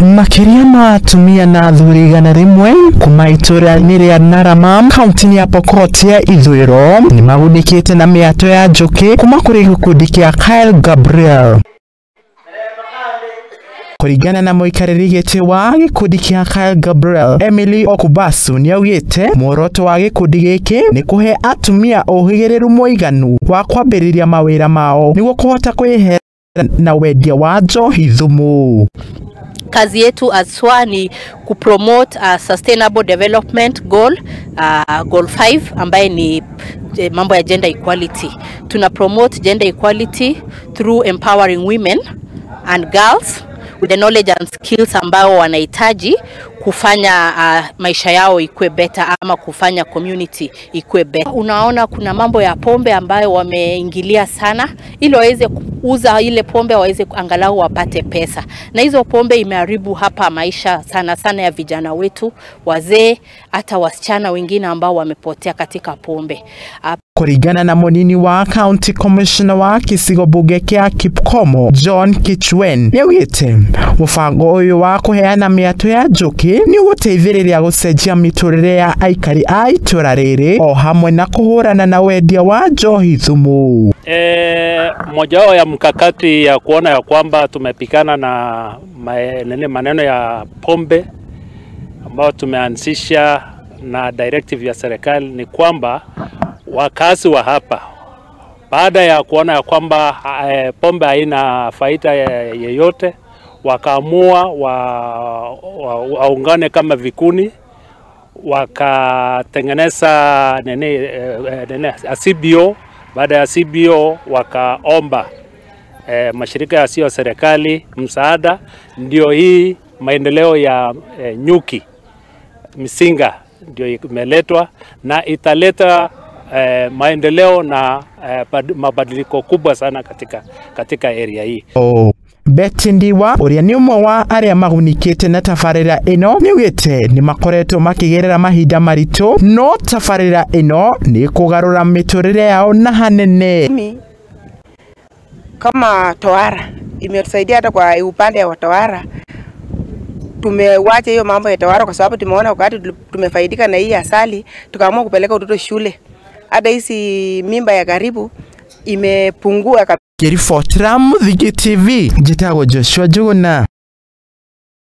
Makĩria ma atumia na athuri 100 kuma itũra-inĩ rĩa Narama kaunti-inĩ ya Pokot ya Ithũĩro nĩmagunĩkĩte na mĩatũ ya njũkĩ kuma kũrĩ gĩkundi kĩa Kyle Gabriel. Kũringana na mũikarĩri gĩtĩ wa gĩkundi kĩa Kyle Gabriel, Emily Okubasu nĩaugĩte muoroto wa gĩkundi gĩkĩ nĩ kũhe atumia ũhĩgĩrĩru mũiganu wa kwambĩrĩria mawĩra mao nĩguo kũhota kwĩhera na wendia wa njohi thumu. Kazi yetu aswa ni kupromote a sustainable development goal, goal 5 ambaye ni mambo ya gender equality. Tuna promote gender equality through empowering women and girls with the knowledge and skills ambao wanahitaji kufanya maisha yao ikue better ama kufanya community ikue better. Unaona kuna mambo ya pombe ambayo wameingilia sana ili waweze kuuza ile pombe waweze angalau wapate pesa. Na hizo pombe imeharibu hapa maisha sana sana ya vijana wetu, wazee, hata wasichana wengine ambao wamepotea katika pombe. Kũringana na mũnini wa County Commissioner wa gĩcigo mbunge kĩa Kipkomo John Kichwen nĩaugĩte mũbango ũyũ wa kũheana mĩatũ ya njũkĩ nĩ ũgũteithĩrĩria gũcenjia mĩtũrĩre ya aikari a itũra rĩrĩ o hamwe na kũhũrana na wendia wa njohi thumu. Moja wao ya mkakati ya kuona ya kwamba tumepikana na maneno ya pombe ambayo tumeanzisha na directive ya serikali ni kwamba wakazi wa hapa baada ya kuona ya kwamba pombe haina faida yeyote wakaamua waungane kama vikuni wakatengeneza nene CBO. Baada ya CBO wakaomba mashirika yasiyo serikali msaada, ndio hii maendeleo ya nyuki misinga ndio imeletwa na italeta maendeleo na mabadiliko kubwa sana katika area hii. Betty Ndiwa ũrĩa nĩ ũmwe wa arĩa magunĩkĩte na tabarĩra ĩno nĩaugĩte nĩ makoretwo makĩgerera mahinda maritũ no tabarĩra ĩno nĩ kũgarũra mĩtũrĩre yao na hanene. Mimi kama tohara imetusaidia hata kwa upande wa tohara. Tumewacha hiyo mambo ya tohara kwa sababu tumeona wakati tumefaidika na hii asali tukaamua kupeleka watoto shule. Hata hizi mimba ya karibu imepungua kabisa. Ngĩribotera Mũthingi TV, njĩtagwo Joshua Njuguna.